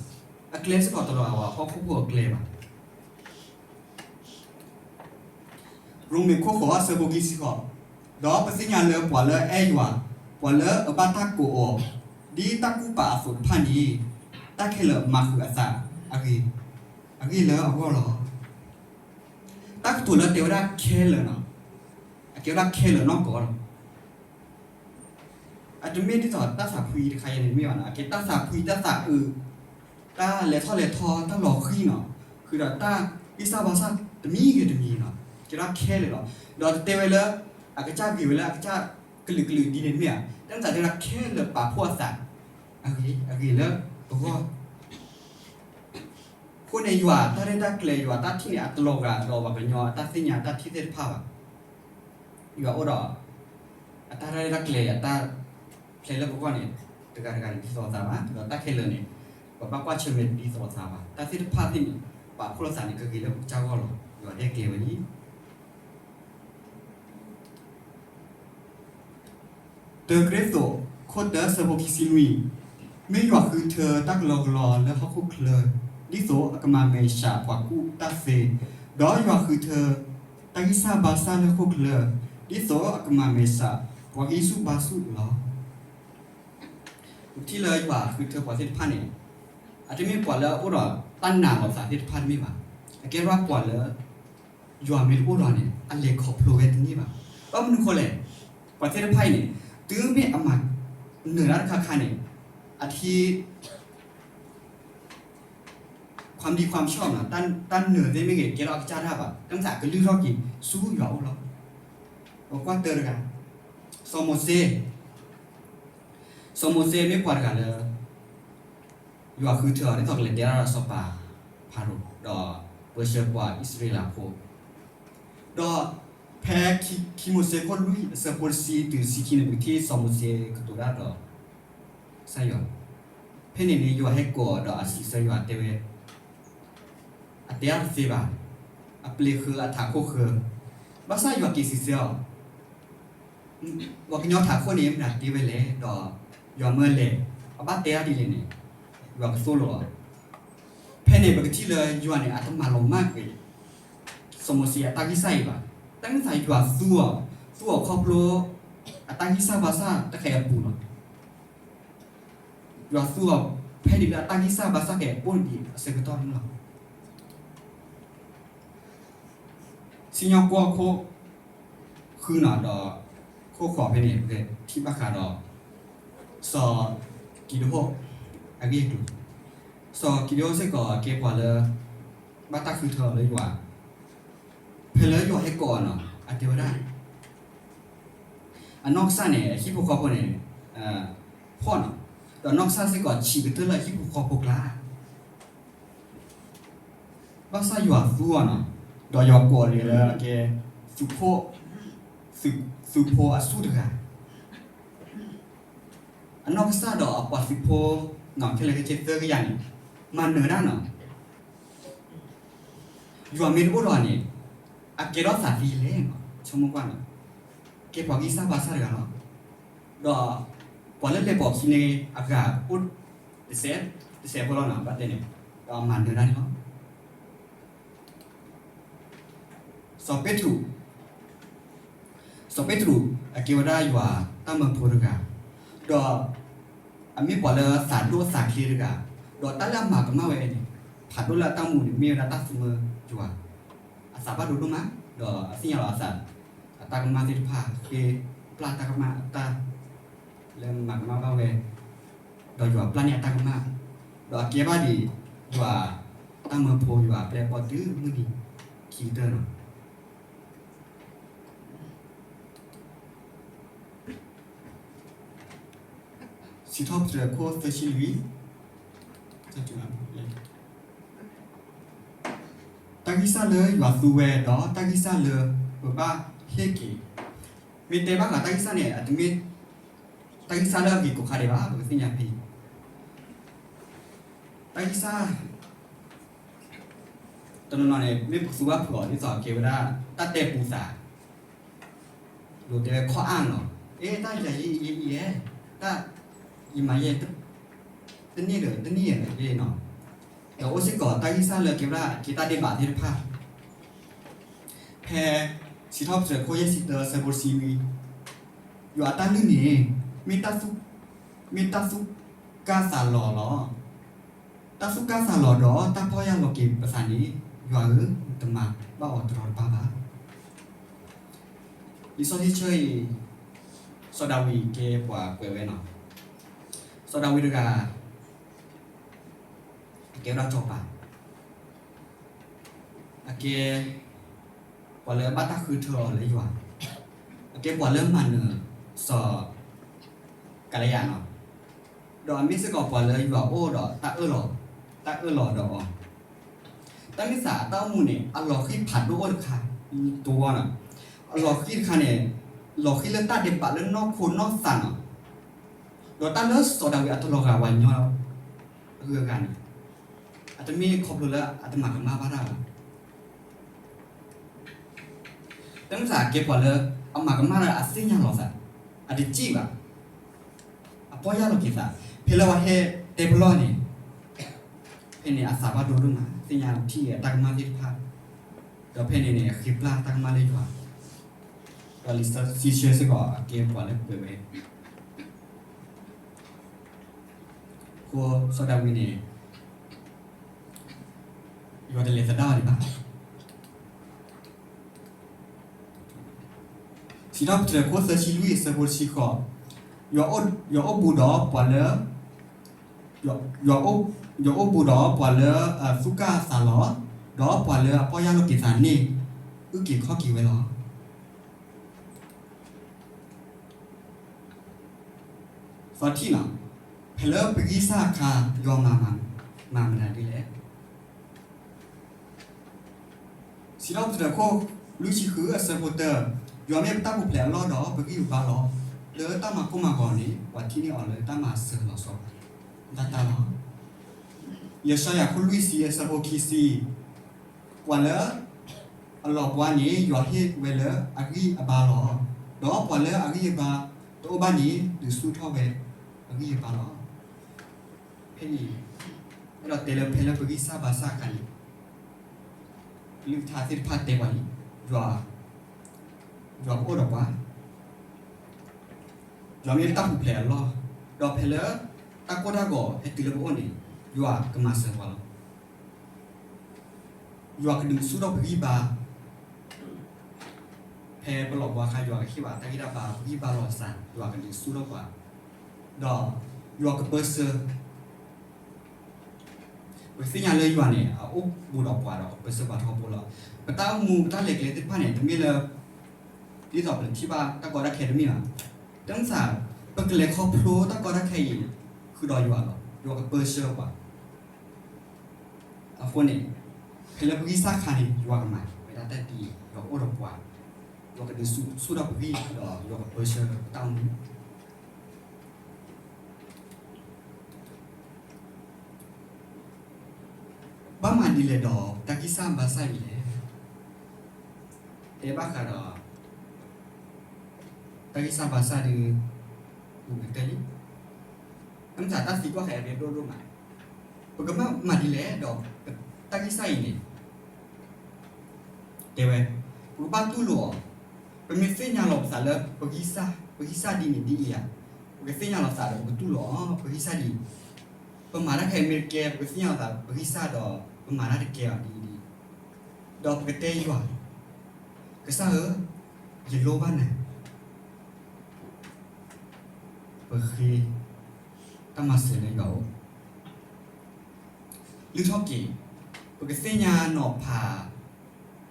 အကျဲစ့ၢ်ကီးတလီၤဂာ်ပှၤဟီၣ်ခိၣ်ဖိအကျဲဘၣ်. ရိမ့ၤခိၣ်ဃိးအဆၢဖိခံဆံဃိး, ဒီးပသ့ၣ်ညါလၢပှၤလၢအအဲၣ်ယွၤ, ပှၤလၢအဘၣ်တၢ်ကိးအီၤ, ဒ်တၢ်ကူၣ်ပာ်အသိးတဖၣ်န့ၣ်, တၢ်ခဲလၢာ်မၤဃုာ်အသးအဂ့ၤ, အဂ့ၢ်လၢအဂီၢ်လီၤ. တၢ်ကတိၤလၢတဲဝဲဒၣ်ခဲလၢာ်နီၤ, အကဲဝဲဒၣ်ခဲလၢာ်နီၢ်ကီၢ်လီၤ. အတမ့ၢ်ဒ်သိးတၢ်သးဖှံတခါအံၤန့ၣ်တမ့ၢ်ဘၣ်နီၤ, အကဲတၢ်သးဖှံ တၢ်သးအုး, တၢ်လဲၤထီၣ်လဲၤထီ တၢ်လီၤဃံၤနီၤ, ဃုာ်ဒီးတၢ်ဂံၢ်စၢ်ဘါစၢ်တမံၤဂ့ၤတမံၤနီၤ, ကဲထီၣ်ခဲလၢာ်လီၤ. ဒီးတတဲဝဲလၢ အကစၢ်ဂ့ၤဝဲလၢအကစၢ်ကလုာ်ကလုာ်ဒ်န့ၣ်တမ့ၢ်ဧါ, တၢ်မ့ၢ်သးတဲဝဲဒၣ်ခဲလၢာ်ပာ်ဖှိၣ်အသး အဂ့ၤ အဂ့ၤလၢပဂီၢ် အဃိန့ၣ် ယွၤတၢ်ရဲၣ်တၢ်ကျဲၤ ယွၤတၢ်ထံၣ်န့ၣ် အတလီၤဂာ်ဒီးပှၤကညီအတၢ်သ့ၣ်ညါတၢ်ထံၣ်သ့ၣ်တဖၣ်ဘၣ်. ယွၤအိၣ်ဒီး အတၢ်ရဲၣ်တၢ်ကျဲၤ အတၢ်ဖျဲးလၢပဂီၢ်န့ၣ် တဂၤတဂၤန့ၣ် ဒ်သိးအသးဘၣ်, ဒီးတၢ်ခဲလၢာ်န့ၣ် ပဘၣ်ကွၢ်ဆၢၣ်မဲာ်ဒ်သိးအသးဘၣ်. တၢ်သ့ၣ်တဖၣ်သ့ၣ်န့ၣ် ပာ်ဖှိၣ်လိာ်သးန့ၣ် ကဂ့ၤလၢပကစၢ်ဂီၢ်လီၤ. ယွၤရဲၣ်ကျဲၤဝဲန့ၣ် တၢကရံၣ်သူး ခိၣ်တၢ ဆၢဖိခံဆံနွံ, မ့ၢ်ယွၤဃုထၢတၢ်ကလီကလီလၢဟီၣ်ခိၣ်ချၢ, ဒ်သိးအကမၤမဲာ်ဆှးပှၤကူၣ်တၢ်သ့, ဒီးယွၤဃုထၢတၢ်ဂံၢ်စၢ်ဘါစၢ်လၢဟီၣ်ခိၣ်ချၢ, ဒ်သိးအကမၤမဲာ်ဆှးပှၤဂံၢ်ဆူၣ်ဘါဆူၣ်လီၤ. ပထံၣ်လၢယွၤဃုထၢပှၤသ့ၣ်တဖၣ်န့ၣ် အတမ့ၢ်ပှၤလၢအအိၣ်ဒီးတၢ်နာ်လီၤသးသ့ၣ်တဖၣ်တမ့ၢ်ဘၣ်. အကဲထီၣ်ပှၤလၢ ယွၤမ့ၢ်တအိၣ်ဒီးန့ၣ် အလဲၤခီဖျိဝဲတန့ၢ်ဘၣ်. ဘၣ်မနုၤဃိလဲၣ်, ပှၤသ့ၣ်တဖၣ်အံၤန့ၣ် တုၤမ့ၢ်အမၤနၢၤတၢ်တခါခါန့ၣ် အထံ ความดีความชอบ နီၤ, တၢ်နၢၤသ့ၣ်မ့ၢ်ဂ့ၤ ကဲထီၣ်အကစၢ်တၢ်ဘၣ်, တၢ်မ့ၢ်သးကလုၢ်ထီၣ်က့ၤဆူယွၤအအိၣ်လီၤ. ပကွၢ်တၢတဂၤ, စီၤမိၤၡ့, စီၤမိၤၡ့မ့ၢ်ပှၤတဂၤလၢ ယွၤဃုထၢအီၤဒ်သိးကလဲၤတဲတၢ်ဒီးစီၤပၤဖၤရိၤ ဒီးပၢဆှၢပှၤအံၣ်စရ့လးဖိ, ဒီးဖဲခံမိၤၡ့ခိၣ်လွံၢ် အဆၢဖိတဆံတုၤတဆံခံန့ၣ် ပကထံၣ်စီၤမိၤၡ့ကတိၤတၢ်ဒီး ကစၢ်ယွၤ, ဖဲန့ၣ်န့ၣ် ယွၤဟဲကိးအီၤဒီးအစံးဆၢယွၤတဲဝဲ, အတဲအါတသ့ဘၣ်, အပျ့ၤဃၢၤအထးခိၣ်ဃၢၤ, ဘၣ်ဆၣ်ယွၤက့ၤစံးဆၢအီၤ, ပှၤကညီထးခိၣ်န့ၣ် မတၤတ့ဝဲလဲၣ်, ဒီးယွၤမၢလဲၣ်, အဘၣ်တဲဒ်လဲၣ်န့ၣ်, ယွၤကသိၣ်လိအီၤ. ဖဲန့ၣ်ပကထံၣ်လၢယွၤန့ၣ် အတမၤလီၤမၢ်ကွံာ် စီၤမိၤၡ့အတၢ်ဂံၢ်စၢ်အံၤဘၣ်. တၢ်မ့ၢ်သးယွၤသူအီၤ, သူအီၤခီဖျိ အတၢ်ဂံၢ်စၢ်ဘါစၢ်တဃဲၤအပူၤလီၤ. ယွၤသူအီၤဖဲန့ၣ်လၢအတၢ်ဂံၢ်စၢ်ဘါစၢ်ကဲၤအိၣ်ဒံးအဆၢကတီၢ်န့ၣ်လီၤ. စံၣ်ညီၣ်ကွီၢ်ခိၣ်ဃုနီၤ ဒီးခိၣ်ဃိးဖဲန့ၣ် ပကထံၣ်ဘၣ်ဃးဒီး စီၤကံးဒဧိၣ် အဂ့ၢ်အကျိၤ, စီၤကံးဒဧိၣ်စ့ၢ်ကီးကဲပှၤလၢ ဘၣ်တၢ်ဃုထၢအီၤလၢယွၤ, ဖဲလၢယွၤဟဲကိးအီၤနီၤ အတဲဝဲဒၣ် အနီၢ်ကစၢ်န့ၣ် အဟံၣ်ဖိဃီဖိန့ၣ် ဖှီၣ်နီၤ, ဒီးနီၢ်ကစၢ်စ့ၢ်ကီးဆံးကတၢၢ်လၢအဟံၣ်ဖိဃီဖိကျါ, ဘၣ်ဆၣ်ယွၤသူအီၤနီၤ, ဒီးယွၤကိးအီၤလၢအကဲ သုးခိၣ်, သုးဖိအဆူၣ်တဂၤ, အနီၢ်ကစၢ်ဒီးအပှၤသုးဖိ ခဲလၢာ်ခဲဆ့သၢကယၤန့ၣ် မၤနၢၤဒၣ်နီၤ ယွၤမ့ၢ်တအိၣ်ဒီးအီၤန့ၣ် အကဲထီၣ်သးသ့လဲၣ်, ဆိကမိၣ်ကွၢ်နီၤ, ကဲပှၤဂံၢ်စၢ်ဘါစၢ်တဂၤလီၤ. ဒီးပှၤလၢလဲၤပိာ်ခံန့ၣ်အဂၤအိၣ်တစဲး, တစဲးဖိလီၤနီၤ ဘၣ်တဲန့ၣ်, ဒီးမၤနၢၤဒၣ်န့ၣ်လီၤ. စီၤပ့းတရူး, စီၤပ့းတရူး အကဲဝဲဒၣ်ယွၤတၢ်မၢဖိတဂၤ, ဒီးအမ့ၢ်ပှၤလၢသးဒိၣ်သးချ့တဂၤ, ဒီးတၢ်လၢအမၤကမၣ်ဝဲန့ၣ် ဖးဒိၣ်လၢအတၢ်အိၣ်မူန့ၣ် မ့ၢ်ဝဲဒၣ်တၢ်သူမၢယွၤ, အသးဘၣ်ဒိဒိၣ်မး, ဒီးအသ့ၣ်ညါလီၤအသး, အတၢ်ကမၣ်သ့ၣ်တဖၣ် ဃ့ပျၢ်တၢ်ကမၣ်အတၢ် လၢမၤကမၣ်ဘၣ်ဝဲ, ဒီးယွၤပျၢ်န့ၢ်အတၢ်ကမၣ်, ဒီးအကဲဘၣ်ဒံး ယွၤတၢ်မၢဖိ ယွၤအပျဲၢ်အဘီၣ်တုၤမုၢ်နံၤ ခံကတၢၢ်လီၤ. စံးထီၣ်ပတြၢၤခိၣ်သၢဆံလွံၢ်, တၢ်ဂံၢ်စၢ်လၢယွၤသူဝဲ ဒီးတၢ်ဂံၢ်စၢ်လၢပဘၣ်ဟ့ၣ်က့ၤ, မ့ၢ်တဲဘၣ်ဃးတၢ်ဂံၢ်စၢ်န့ၣ် အတမ့ၢ် တၢ်ဂံၢ်စၢ်လၢအဂ့ၤကိးခါဒံးဘၣ်, ပကသ့ၣ်ညါဖဲအံၤ, တၢ်ဂံၢ်စၢ် တနီၤနီၤန့ၣ် မ့ၢ်ပကသူဘၣ်ဖုးအီၤ ဒ်သိးကဲဝဲဒၣ် တၢ်တဲပူသး, လိၤတဲဝဲခီၣ်အါလီၤ, အ့ တၢ်ယၤယံအံၤယဲအံၤ, တၢ်ယမၤယဲ တန့ၢ်ဒီးတန့ၢ်ယဲနီၤ, ဒီးအိၣ်စ့ၢ်ကီးတၢ်ဂံၢ်စၢ်လၢကဲဝဲဒၣ် ကဲတၢ်ဒဲးဘးသ့ၣ်တဖၣ်, ဖဲ စံးထီၣ်ပတြၢၤခိၣ်ယဲၢ်ဆံတၢ အဆၢဖိတဆံနွံ, ယွၤအတၢ်လုၢ်န့ၣ် မ့ၢ်တၢ်သူၣ်, မ့ၢ်တၢ်သူၣ်ကၢ်သးလီၤလီၤ. တၢ်သူၣ်ကၢ်သးလီၤဒီးတၢ်ပီၢ်ယၢ်လီၤက့ၤပသးန့ၣ်, ယွၤဧၢ, တမၤဘၣ်အီၤတရီတပါဘၣ်. လံာ်စီဆှံဆၢအံၤ စီၤဒၤဝံးကဲပှၤကွဲးဝဲနီၤ, စီၤဒၤဝံးတဂၤ အကဲဝဲဒၣ်စီၤပၤ, အကဲ ပှၤလၢဘၣ်တၢ်ဃုထၢအီၤလၢယွၤ, အကဲပှၤလၢမၤနၢၤစီၤကၤလယးနီၤ, ဒီးအမ့ၢ်စ့ၢ်ကီးပှၤလၢယွၤအိၣ်ဒီးတၢ်အၢၣ်လီၤ, တၢ်အၢၣ်လီၤဒီးအီၤ, တၢ်မ့ၢ်သးအတၢ်အိၣ်မူန့ၣ် အလီၤဃံၤဖးဒိၣ်အိၣ်တခါ, တဝီနီၤ, အလီၤဃံၤတခါန့ၣ် လီၤဃံၤလၢတၢ်ဒဲးဘးလၢနီၢ်ခိနီၢ်သးနီၤ, ဒီးတၢ်လၢစီၤဒၤဝံးအတလီၤဂာ်ပှၤကညီ အဂုၤအဂၤန့ၣ်, အတမ့ၢ်ခီဖျိလၢအတမၤကမၣ်ဘၣ်တၢ်ဘၣ်. တၢ်မ့ၢ်သးကဲပှၤလၢ အမၤကမၣ်လၢအသ့ၣ်ညါလီၤသး, အတစံၣ်ဘၣ်, အပီၢ်ယၢ်လီၤက့ၤသး, ဖဲလၢပှၤဟဲတဲပလီၢ်န့ၣ်, ဖဲန့ၣ်အသးဘၣ်ဒိဒိၣ်မး သ့ၣ်ညါထံၣ်အတၢ်ကမၣ်သ့ၣ်တဖၣ်, ဒီးဖဲန့ၣ်န့ၣ် ဃ့ပျၢ်တၢ်ကမၣ်လၢယွၤ, ဒီးလံာ်စီဆှံစ့ၢ်ကီးအကဲပှၤလၢကွဲးဝဲ အဃိစီၤဒၤဝံးန့ၣ် ယွၤတလဲၤသဒၣ်အီၤဒံးဘၣ်. စံးထီၣ်ပတြၢၤခိၣ်သၢဆံလွံၢ်အဆၢဖိတဆံဃိး, ယွၤအိၣ်ဘူးဒီးပှၤလၢ, ယွၤအိၣ်ဘူးဒီးပှၤလၢအသူၣ်ကၢ်သးလီၤ, ဒီးပှၤလၢအပီၢ်ယၢ်လီၤက့ၤသးန့ၣ် အုၣ်က့ၤခီၣ်က့ၤဝဲလီၤ. သီထံၣ်နီၤ, ဖဲလၢပဂံၢ်စၢ်အခါ ယွၤမၤမတၤဒ်လဲၣ်. စံးထီၣ်ပတြၢၤခိၣ်လွံၢ်ဆံဃုအဆၢဖိတၢ, ယွၤမ့ၢ်ပတၢ်ပူၤဖျဲးအလီၢ်ဒီး ပဂံၢ်ပဘါလီၤ. လၢတၢ်မၤကိၢ်မၤဂီၤန့ၣ် ပှၤထံၣ်န့ၢ်အီၤလၢတၢ်မၤစၢၤလီၤဆီ ဒၣ်တၢ်လီၤ. ယၡါယၤခိၣ်လွံၢ်ဆံအဆၢဖိခံဆံ, ပှၤလၢ အလီၢ်ပှၤန့ၣ် ယွၤဟ့ၣ်ဝဲလၢအဂံၢ်အဘါလီၤ. ဒီးပှၤလၢအဂံၢ်အဘါတအိၣ်ဘၣ်န့ၣ် ဒုးဆူၣ်ထီၣ်ဝဲအဂံၢ်အဘါလီၤ. ဖဲအံၤ အဲၣ်ဒိးတဲလၢဖဲလၢပဂံၢ်စၢ်ဘါစၢ်အခါန့ၣ် ကလုၢ်ကထါသ့ၣ်တဖၣ်တဲပှၤလံ, ယွၤ, ယွၤကအိၣ်ဒီးပှၤ, ယွၤမ့ၢ်တၢ်ပူၤဖျဲးအလီၢ်, ဒီးဖဲလၢတၢ်ကိၢ်တၢ်ဂီၤဟဲတုၤလၢပအိၣ်န့ၣ် ယွၤကမၤစၢၤပှၤလီၤ. ယွၤကဒုးဆူၣ်ထီၣ်ပဂံၢ်ဘါ, ဖဲပလီၢ်ဘှါအခါ ယွၤကဟ့ၣ်ဘၣ်တၢ်ဂံၢ်တၢ်ဘါ ပဂံၢ်ဘါလီၤစၢ် ယွၤကဒုးဆူၣ်ထီၣ်ပှၤ, ဒီးယွၤကပၢဆှၢ ပကသ့ၣ်ညါလၢယွၤန့ၣ် အအိၣ်ဘူးဒီးပှၤဒီးကပၢဆှၢပှၤထီဘိလီၤ. ပတၢ်အိၣ်မူ ပတၢ်လဲၤကျဲသ့ၣ်တဖၣ်န့ၣ် တမ့ၢ်လၢ ဒ်သိးပထံၣ်ဘၣ်တၢ်ကီတၢ်ခဲတမ့ၢ်ဘၣ်. တမ့ၢ်သး ပကလဲၤခီဖျိတၢ်ကီတၢ်ခဲအံၤ ဃုာ်ဒီးယွၤလီၤ. ယွၤကပၢဆှၢပှၤ အဃိန့ၣ် ဖဲလၢပဂံၢ်စၢ်အခါန့ၣ် ယွၤကမၤဝဲဒၣ်တၢ်ဒ်အံၤ, ယွၤကအိၣ်ဒီးပှၤ, ယွၤကဒုးဆူၣ်ထီၣ်ပဂံၢ်ဒီးယွၤကပၢဆှၢပတၢ်အိၣ်မူ ဘၣ်မၤဒ်လဲၣ်ဒီးတၢ်ဂံၢ်စၢ်ဘါစၢ်အံၤလဲၣ်. တဲဘၣ်ဃးဒီး တၢ်ဂံၢ်စၢ်ဘါစၢ်ဒီး ပူၤကတၢၢ်လံ. မ့ၢ်သးတၢ်သံကွၢ်ဃဲအရ့ဒိၣ်ဒိၣ်မး, ပကဘၣ်မၤဒ်လဲၣ်ဒီး တၢ်ဂံၢ်စၢ်အံၤန့ၣ် တဲဝဲ, ပကဘၣ်တူၢ်လိာ်အီၤ, ပမ့ၢ်သ့ၣ်ညါလီၤပသးလၢ ပဂံၢ်စၢ်ဒ်န့ၣ်ဒ်အံၤဧါ, ပကသ့ၣ်ညါလီၤသးဒီး ပကတူၢ်လိာ်အီၤ, ပဂံၢ်စၢ်ဒ်အံၤ, ပမၤတၢ်ခဲအံၤမ့ၢ်တကဲ ပကသ့ၣ်ညါလီၤသး ပဂံၢ်စၢ်ဒီး ပမၤတၢ်တကဲအီၤဒ်အံၤဒ်အံၤ, ဒီးပကတဲယွၤ, ကစၢ်ဧၢ, ယလိၣ်ဘၣ်နၤ ပဃ့တၢ်မၤစၢၤလၢယွၤအိၣ်, လုၢ်ထီၣ်က့ၤ, ပကသ့ၣ်ညါနီၤဖး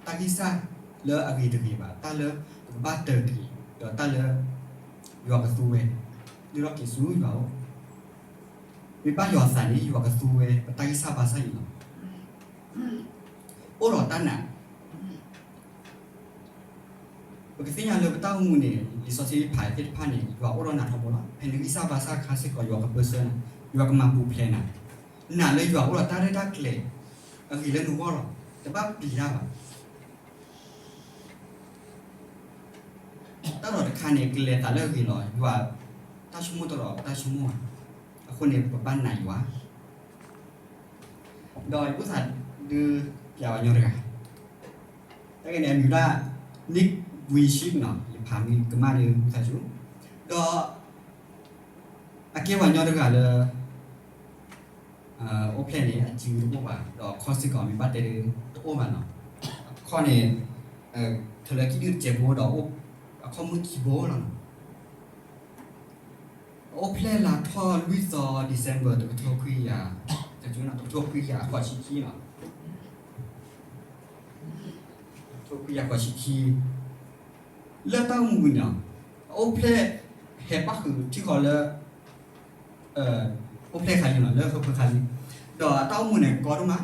တၢ်ဂံၢ်စၢ်လၢအဂ့ၤတဂ့ၤဘၣ်, တၢ်လၢပကဘၣ်တၢၢ်တဂ့ၤ, ဒီးတၢ်လၢယွၤကသူဝဲ, လုၢ်ထီၣ်က့ၤဆူယွၤအိၣ်, မ့ၢ်ဘၣ်ယွၤသးန့ၣ် ယွၤကသူဝဲ ပတၢ်ဂံၢ်စၢ်ဘါစၢ်အံၤလီၤ. အိၣ်ဒီးတၢ်နာ် ပကသ့ၣ်ညါလၢပတၢ်အိၣ်မူန့ၣ် လံာ်စီဆှံဖးသ့ၣ်တဖၣ်န့ၣ် ယွၤအိၣ်ဒီးနၤထီဘိလီၤ. ဖဲနဂံၢ်စၢ်ဘါစၢ်အခါစ့ၢ်ကီး ယွၤကပၢဆှၢနၤ, ယွၤကမၤပူၤဖျဲးနၤ, နာ်လၢယွၤအိၣ်ဒီးတၢ်ရဲၣ်တၢ်ကျဲၤ အဂ့ၤလၢနဂီၢ်လီၤ. တဘၣ်ပျံၤတၢ်ဘၣ်. တၢ်ဒီးတခါန့ၣ် ကလဲၤသးလၢအဂ့ၤလီၤ. ယွၤတၢ်ဆိကမိၣ်တဒီးတၢ်ဆိကမိၣ်ဘၣ်. အဃိန့ၣ် ပဘၣ်နာ်ယွၤ ဒီးယအိၣ်သးဒုးပျးဝဲညီတဂၤ, တၢ်ဂ့ၢ်န့ၣ် အမံၤဝဲဒၣ် Nick Vujicic နီၤ, ယဖးမ့ၢ်ကမၣ်ဒီး အိၣ်သးစူၤ, ဒီးအကဲပှၤညီတဂၤလၢ အိၣ်ဖျဲၣ်န့ၣ် အစုတအိၣ်ဘၣ်, ဒီးအခီၣ်စ့ၢ်ကီးမ့ၢ်ဘၣ်တဲဒုးတအိၣ်ဘၣ်နီၤ, အခီၣ်န့ၣ် ထီၣ်လၢခံဒုတစဲးဖိဒီး အခီၣ်မုၢ်ခံဘိလီၤနီၤ. အအိၣ်ဖျဲၣ်လါထီၣ်လွံၢ်သီ December တကထိခွံကယၤ, တကထိခွံကယၤဃိးဆံခံလီၤ. တကထိခွံကယၤဃိးဆံခံ, လၢတၢ်အိၣ်မူပူၤန့ၣ် အအိၣ်ဖျဲၣ်ဟဲပၣ်ဃုာ်ထံဃီလၢ အိၣ်ဖျဲၣ်ခါလံနီၤ, လၢဟၢဖၢခါလံ, ဒီးအတၢ်အိၣ်မူန့ၣ်ကီဒိၣ်မး,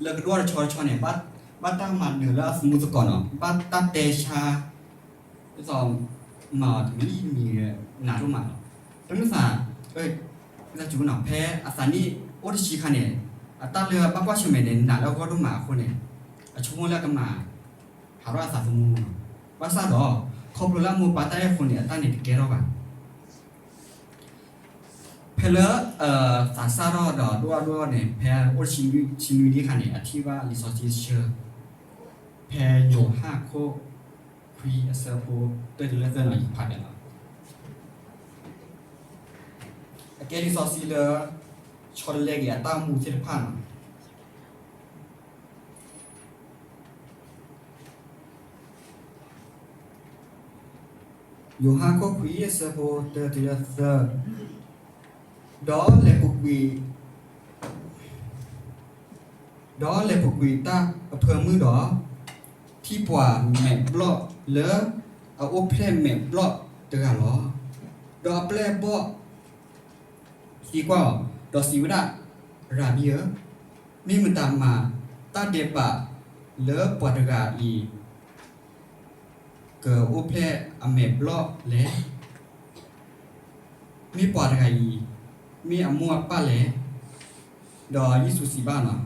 လၢကဒွဲၣ်တဆီတဆီန့ၣ် ဘၣ်တၢ်မၤနၢၤလၢအသမူသကိးနီၤ, ဘၣ်တၢ်တဲဆါ ဒ်သိးမၤအီၤတမံၤမံၤ နးဒိၣ်မးလီၤ. တမ့ၢ်သး တၢ်စူၤနီၤ, ဖဲအသးနံၣ်အိၣ်တဆံခါန့ၣ် အတၢ်လၢအဘၣ်ကွၢ်ဆၢၣ်မဲာ်န့ၣ် နးလၢအဂီၢ်ဒိၣ်မးအဃိန့ၣ် အဆိကမိၣ်လၢအကမၤ ဟးထီၣ်အသးသမူနီၤ. ဘၣ်ဆၣ်ဒီး ခီဖျိလၢအမိၢ်ပၢ်တၢ်အဲၣ်အဃိန့ၣ် အတၢ်န့ၣ်တကဲထီၣ်ဘၣ်. ဖဲလၢ သးစၢ်ထီၣ်ဒီးဒိၣ်ထီၣ်ဒိၣ်ထီၣ်န့ၣ် ဖဲအိၣ်တဆံနွံနံၣ်အခါန့ၣ် အထံၣ်ဘၣ်လံာ်စီဆှံတဆၢ ဖဲယိၤဟၣ်ခိၣ်ခွံအဆၢဖိတၢတုၤလၢသၢနီၤ, ယဖးက့ၤလီၤ. အကဲလံာ်စီဆှံလၢ ဆီတလဲက့ၤအတၢ်အိၣ်မူသ့ၣ်တဖၣ်နီၤ. ယိၤဟၣ်ခိၣ်ခွံအဆၢဖိတၢတုၤလၢသၢ, ဒီးလဲၤပူၤကွံာ် ဒီးလဲၤပူၤကွံာ်တၢ်အဖၢမုၢ်ဒီး ထံၣ်ပှၤမဲာ်ဘျီၣ်လၢအအိၣ်ဖျဲၣ်မဲာ်ဘျီၣ်တဂၤလီၤ. ဒီးအပျဲၢ်အဘီၣ်သံကွၢ်အီၤ, ဒီးစံးဝဲဒၣ်, ရၤဘံဧၢ, မ့ၢ်မတၤမၤတၢ်ဒဲးဘးလၢပှၤတဂၤအံၤ ကအိၣ်ဖျဲၣ်အမဲာ်ဘျီၣ်လဲၣ်. မ့ၢ်ပှၤတဂၤအံၤ မ့ၢ်အမိၢ်အပၢ်လဲၣ်. ဒီးယ့ၣ်ၡူးစံးဘၣ်နီၤ,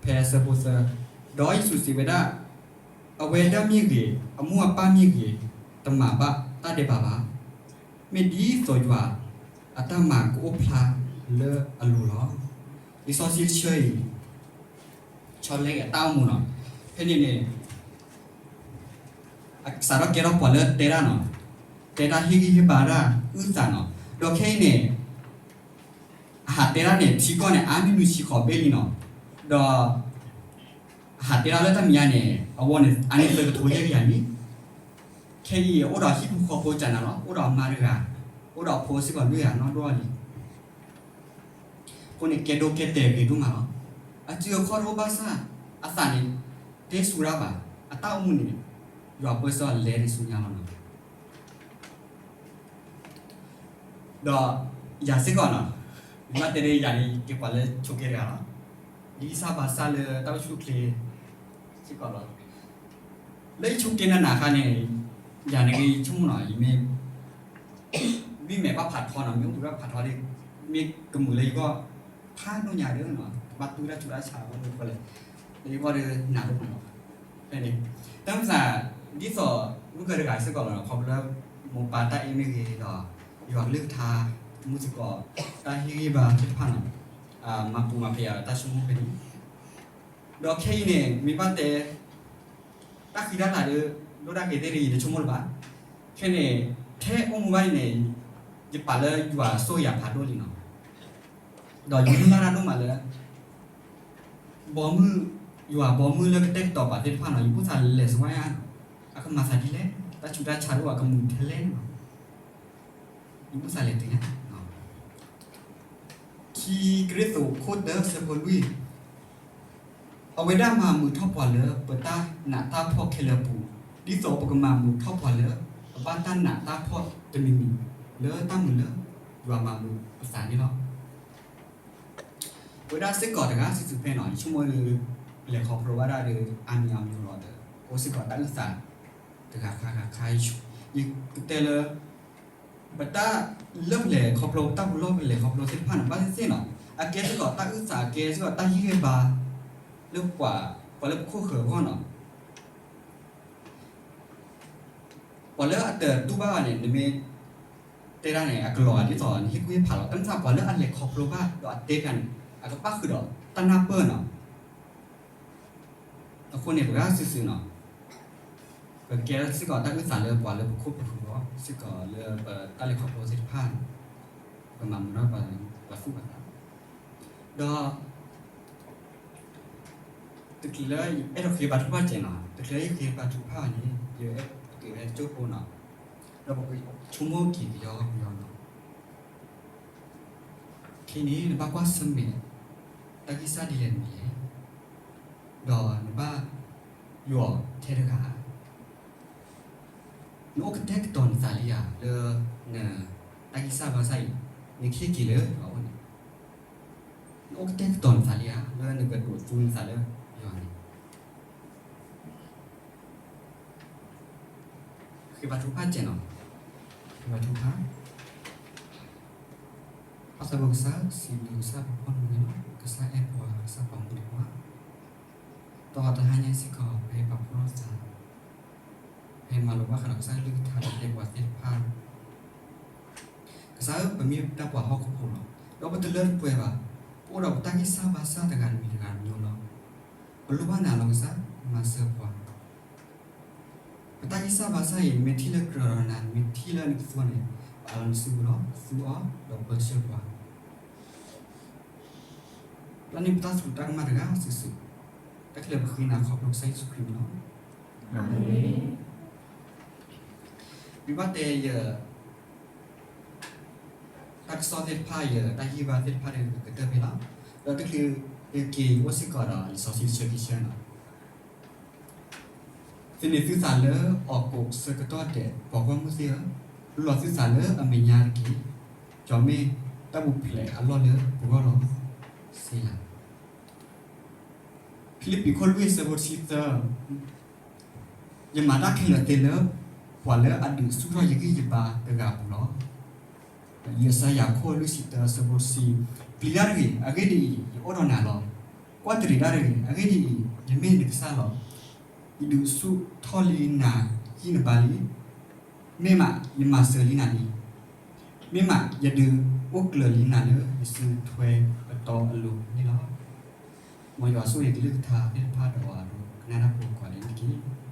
ဖဲအဆၢဖိသၢ, ဒီးယ့ၣ်ၡူးစံးဝဲဒၣ်, အဝဲဒၣ်မ့ၢ်ဂ့ၤ, အမိၢ်အပၢ်မ့ၢ်ဂ့ၤ, တမၤဘၣ်တၢ်ဒဲးဘးဘၣ်. မ့ၢ်ဒ်သိးယွၤအတၢ်မၤကအိၣ်ဖျါလၢအလိၤလီၤ. လံာ်စီဆှံတဆၢအံၤ ဆီတလဲအတၢ်အိၣ်မူနီၤ. ဖဲန့ၣ်န့ၣ် စးထီၣ်ကဲထီၣ်ပှၤလၢတဲတၢ်နီၤ, တဲတၢ်ဟ့ၣ်ဂံၢ်ဟ့ၣ်ဘါတၢ်အုၣ်သးနီၤ. ဒီးခဲအံၤန့ၣ် အဟးတဲတၢ်န့ၣ် ထံကီၢ်န့ၣ် အါမံၤနုၤဆံဃိးဘ့ၣ်လံနီၤ. ဒီး အဟးတဲတၢ်လၢတၢ်မဲာ်ညါန့ၣ် အဝဲန့ၣ် အါန့ၢ်သၢကထိယဲၢ်ကယၤလံ. ခဲအံၤအိၣ်ဒီးဟံၣ်ဖိဃီဖိကနၤလီၤ, အိၣ်ဒီးအမါတဂၤ, အိၣ်ဒီးအဖိစ့ၢ်ကီးလွံၢ်ဂၤနီၢ်ဒိၣ်လံ. အဃိန့ၣ်ကဲဒိကဲတဲာ်ဂ့ၤဒိၣ်မးလီၤ. အစုအခီၣ်တအိၣ်ဘၣ်ဆၣ် အသးန့ၣ် တဟ့ၣ်ဆူၣ်ဒၣ်ဘၣ်, အတၢ်အိၣ်မူန့ၣ် ယွၤပၢဆှၢအီၤလဲၤဒံးဆူညါလီၤနီၤ. ဒီးယၤစ့ၢ်ကီးနီၤ, မ့ၢ်ဘၣ်တဲဒ်ယၤန့ၣ် ယကဲပှၤလၢဆိးက့တဂၤလီၤ. ယဂံၢ်စၢ်ဘါစၢ်လၢတၢ်အိၣ်ဆူၣ်အိၣ်ချ့စ့ၢ်ကီးလီၤ. လၢယဆိးက့နးနးအခါန့ၣ် ယၤန့ၣ်က့ယဆိကမိၣ်နီၤ, ယမ့ၢ် မ့ၢ်မဲာ်ဘၣ်ဖးထီနီၤ, မ့ၢ်အိၣ်ဘှံးဘၣ်ဖးထီဒီး မ့ၢ်ကမုာ်လၢယဂီၢ် ဖးဒိၣ်ညါဒီးနီၤ, ကဘၣ်တူၢ်တၢ်ဆူးတၢ်ဆါအဂီၢ်လၢပှဲၤလဲၣ်, လၢယဂီၢ်ဒီးနးဒိၣ်မးလီၤ. ဖဲန့ၣ် တၢ်မုၢ်သး ဒ်သိး မုၢ်ကၢတဂၤစ့ၢ်ကီးလီၤ, ခီဖျိလၢ မိၢ်ပၢ်တၢ်အ့ၣ်မ့ၢ်ဂ့ၤဒီး ယွၤကလုၢ်ကထါ မုၢ်စ့ၢ်ကီး တၢ်ဟ့ၣ်ဂံၢ်ဘါသ့ၣ်တဖၣ်နီၤ, မၤပူၤမၤဖျဲးယၤဒီးတၢ်ဆိကမိၣ်ဖဲန့ၣ် ဒီးခဲအံၤန့ၣ် မ့ၢ်ဘၣ်တဲ တၢ်ဃံတၢ်လၤဒီး ဒိၣ်ဒၣ်က့ၤသ့ၣ်ဒီး ယတဆိကမိၣ်လၢၤဘၣ်. ခဲန့ၣ် ထဲအိၣ်မူဘၣ်အံၤန့ၣ် ယပာ်လၢယွၤဆိၣ်ဂ့ၤယၤဖးဒိၣ်လံနီၤ. ဒီးယမုၢ်လၢ်တၢ်ဒိၣ်မးလၢ ဘီမုၢ်, ယွၤဘီမုၢ်လၢကတဲာ်ကတီၤပာ်သ့ၣ်တဖၣ်နီၤ, ယဘူၣ်သးလဲၤစဝါယါနီၤ, အကမၤသးဒ်လဲၣ်, တၢ်ဆူးတၢ်ဆါတအိၣ် အကမုာ်ထဲလဲၣ်နီၤ. ယဘူၣ်သးလဲၤတုၤညါ ခံကရံၣ်သူး ခိၣ်တၢ ဆၢဖိလွံၢ်, အဝဲဒၣ်မၤမုာ်ထီၣ်ပှၤလၢပတၢ်နာ်တၢ်ဖှီၣ်ခဲလၢာ်အပူၤ, ဒ်သိးပကမၤမုာ်ထီၣ်ပှၤလၢ အဘၣ်တၢ်နာ်တၢ်ဖှီၣ်တမံၤမံၤ လၢတၢ်မုာ်လၢယွၤမၤမုာ်ပသးန့ၣ်လီၤ. ပဝဲဒၣ်စ့ၢ်ကီးတဂၤစုာ်စုာ်ဖဲနီၤ, ယဆိကမိၣ်လၢ လဲၤခီဖျိဘၣ်ဒၣ်ဒီး အါမံၤအါမံၤလီၤဒီး အိၣ်စ့ၢ်ကီးတၢ်အုၣ်သးတဂၤဃါဂၤခါ, ယကတဲလၢ ပတၢ်လၢပလဲၤခီဖျိ ပတၢ်ပူၤလီၢ်ပလဲၤခီဖျိသ့ၣ်တဖၣ်န့ၣ် ဘၣ်သ့ၣ်သ့ၣ်နီၤ, အကဲစ့ၢ်ကီးတၢ်အုၣ်သး အကဲစ့ၢ်ကီးတၢ်ဟ့ၣ်ဂံၢ်ဘါ လၢပှၤ ပှၤလၢပခိၣ်ဃၢၤအဂီၢ်နီၤ. ပှၤလၢအတတူၢ်ဘၣ်ဘၣ်န့ၣ် နမ့ၢ်တဲတၢ်န့ၣ် အကလီၤဂာ်ဒ်သိးနဟ့ၣ်ကူၣ်ဟ့ၣ်ဖးလီၤ. တၢ်မ့ၢ်သးပှၤလၢအလဲၤခီဖျိဘၣ်ဒီးအတဲတၢ်န့ၣ် အကဘၣ်ဃုာ်ဒီးတၢ်နၢ်ပၢၢ်နီၤ. အဃိန့ၣ် ပဂၤစုာ်စုာ်နီၤ, ပကဲစ့ၢ်ကီးတၢ်အုၣ်သးလၢပှၤလၢပခိၣ်ပဃၢၤအဂီၢ် စ့ၢ်ကီးလၢပတၢ်လဲၤခီဖျိသ့ၣ်တဖၣ်န့ၣ် ပကမၤမုာ်ထီၣ်ပှၤသူၣ်ပှၤသး, ဒီး တချုးလၢယအဲၣ်ဒိးဃ့ဘါထုကဖၣ်စဲးနီၤ, တချုးလၢယဃ့ဘါထုကဖၣ်ဘၣ်န့ၣ် ယအဲၣ်ဒိးက့ၤဝဲတကၠိဖိနီၤ, ဒီးပကဆိကမိၣ်က့ၤကယီကယီနီၤ. ခဲအံၤန့ၣ် နဘၣ်ကွၢ်ဆၢၣ်မဲာ် တၢ်ဂံၢ်စၢ်ဒ်လဲၣ်မနုၤလဲၣ်, ဒီးနဘၣ်ယွၤထဲတဂၤဧါ. နအိၣ်ကတဲာ်ကတီၤနသးလံဧါ လၢ နတၢ်ဂံၢ်စၢ်ဘါစၢ်အံၤ နကဟ့ၣ်က့ၤလၢယွၤအအိၣ်န့ၣ်, နအိၣ်ကတဲာ်ကတီၤနသးလံဧါ လၢနကဒိးသူနသးလၢယွၤန့ၣ်. ဃ့ဘါထုကဖၣ်စဲးနီၤ, ဃ့ဘါထုကဖၣ်. ပၢ်သးဘိကစၢ်, စံးဘျုးကစၢ်ပဖီၣ်မုၢ်န့ၣ်လီၤ. ကစၢ်အဲၣ်ပှၤ, ကစၢ်ပာ်မူဒံးပှၤ, ဒီးတဟါညါစ့ၢ်ကီး ပဟဲပာ်ဖှိၣ်ထီၣ်သး ပဟဲမၤလိဘၣ်ဃးဒီးကစၢ်ကလုၢ်ကထါဒီးပှၤသ့ၣ်တဖၣ်, ကစၢ်ဧၢ, ပမ့ၢ်တၢ်ပှၤဟီၣ်ခိၣ်ဖိလီၤ. ဒီးပတလၢတပှဲၤဘၣ်. ပအိၣ်ဒီးပတၢ်ဂံၢ်စၢ်ဘါစၢ်တဂၤတမံၤတဂၤတမံၤလီၤ. ပလိၣ်ဘၣ်နၤလီၤကစၢ်, မၤစၢၤပှၤ. ပတၢ်ဂံၢ်စၢ်ဘါစၢ်အံၤ နမ့ၢ်ထံၣ်လၢကြၢးဒီးနၤ, နမ့ၢ်ထံၣ်လၢနကသူန့ၣ်, ပအးလီၤနစုပူၤလီၤ. သူအီၤ, ဒီးပၢဆှၢပှၤ. ပျၢ်န့ၢ်ပတၢ်သရူးတၢ်ကမၣ်တဂၤစုာ်စုာ်, တၢ်ခဲလၢာ်ပဃ့နၤခီဖျိကစၢ်ယ့ၣ်ၡူးခရံာ်န့ၣ်လီၤ. မ့ၢ်ဘၣ်တဲယ တၢ်ကစီၣ်သ့ၣ်တဖၣ် ယတၢ်ဟ့ၣ်ဂံၢ်ဘါသ့ၣ်တဖၣ်ဒီးကတၢၢ်ဖဲလီၤ. ဒီးတချုးယက့ၤအိၣ်စ့ၢ်ကီးဒီးလံာ်စီဆှံတဆၢခံဆၢနီၤ, သုန့ၢ်သုသးလၢအီၣ်ကိးဆၢကတီၢ်ဒဲး ပှၤဂီၢ်မုၢ်သ့ၣ်ဧၢ, လူလီၤသုသးလၢအမဲာ်ညါတက့ၢ်. ယွၤမ့ၢ်တၢ်ပူၤဖျဲးအလီၢ်လၢပဂီၢ်လီၤ. စ့လး. ဖံလံးပံးခိၣ်လွံၢ်ဆၢဖိတဆံသၢ, ယမၤတၢ်ခဲလၢာ်သ့လၢ ပှၤလၢအဒုးဆူၣ်ထီၣ်ယဂံၢ်ယဘါတဂၤအပူၤလီၤ. ယၡါယၤခိၣ်လွံၢ်ဆံတၢဆၢဖိတဆံ, ပျံၤတၢ်တဂ့ၤ, အဂ့ၢ်ဒ်အံၤ, ယအိၣ်ဒီးနၤလီၤ. ကွၢ်တရံးတၢ်တဂ့ၤ, အဂ့ၢ်ဒ်အံၤ, ယမ့ၢ်နကစၢ်လီၤ. ယဒုးဆူၣ်ထီၣ်လံနၤယံာ်နဘါလံ, မ့ၢ်မးယမၤစၢၤလံနၤလံ. မ့ၢ်မးယဒုးအိၣ်ကျၢၤလံနၤလၢယစုထွဲပတီၢ်အလိၤန့ၣ်လီၤ. မ်ယွၤဆိၣ်ဂ့ၤကလုၢ်ကထါသ့ၣ်တဖၣ်ဒီးအဒိကနၣ်တၢ်ဖိကိးဂၤဒဲးန့ၣ်တက့ၢ်.